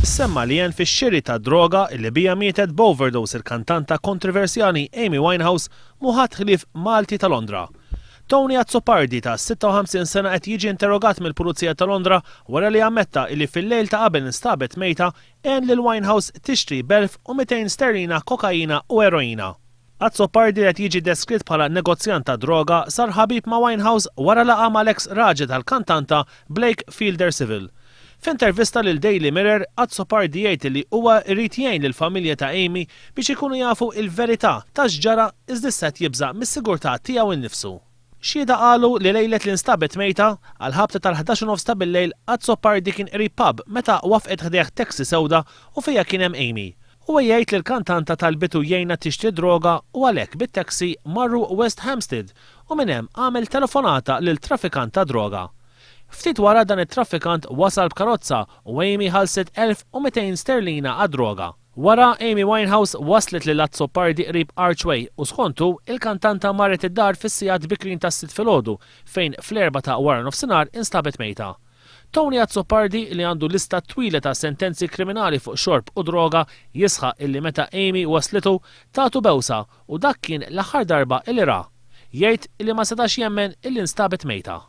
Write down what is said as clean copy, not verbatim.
Jissemma li għen fix-xiri tad-droga li biha mietet b'overdose il-kantanta kontroversjali Amy Winehouse mhu ħadd ħlief Malti ta' Londra. Tony Azzopardi ta' 56 sena qed jiġi interrogat mill-Pulizija ta' Londra wara li ammetta illi fil-lejl ta' qabel instabet mejta għen lil Winehouse tixtri b'1,200 sterlina kokaina u eroina. Azzopardi li qed jiġi deskritt bħala negozjant tad-droga sar ħabib ma' Winehouse wara laqgħa mal-eks raġel tal-kantanta Blake Fielder Civil. F'intervista lil Daily Mirror, Azzopardi jgħid li huwa jrid jgħin lill-familja ta' Amy biex ikunu jafu il-verità ta' x'ġara iżda issa qed jibża' mis-sigurtà tiegħu nnifsu. Xhieda qalu li lejlet li nstabet mejta, għall-ħabta tal-11 u nofs ta' billejl, Azzopardi kien qrib pub meta wafqet ħdejh taxi sewda u fiha kien hemm Amy. Huwa jgħid li l-kantanta talbitu jgħinha tixtri droga u għalhekk bit-taxi marru West Hampstead u minn hemm għamel telefonata lil traffikant tad-droga. Ftit wara dan it-traffikant wasal b'karozza u Amy ħallset 1,200 sterlina għad-droga. Wara, Amy Winehouse waslet lil Azzopardi qrib Archway u skontu, il-kantanta marret id-dar fis-sigħat bikrin tas-Sitt filgħodu fejn fl-Erbgħa ta' waranofsinhar instabet mejta. Tony Azzopardi, li għandu lista twila ta' sentenzi kriminali fuq xorb u droga, jisħaq illi meta Amy waslitu, tatu bewsa u dak kien l-aħħar darba illi ra. Jgħid illi ma setax jemmen illi nstabet mejta.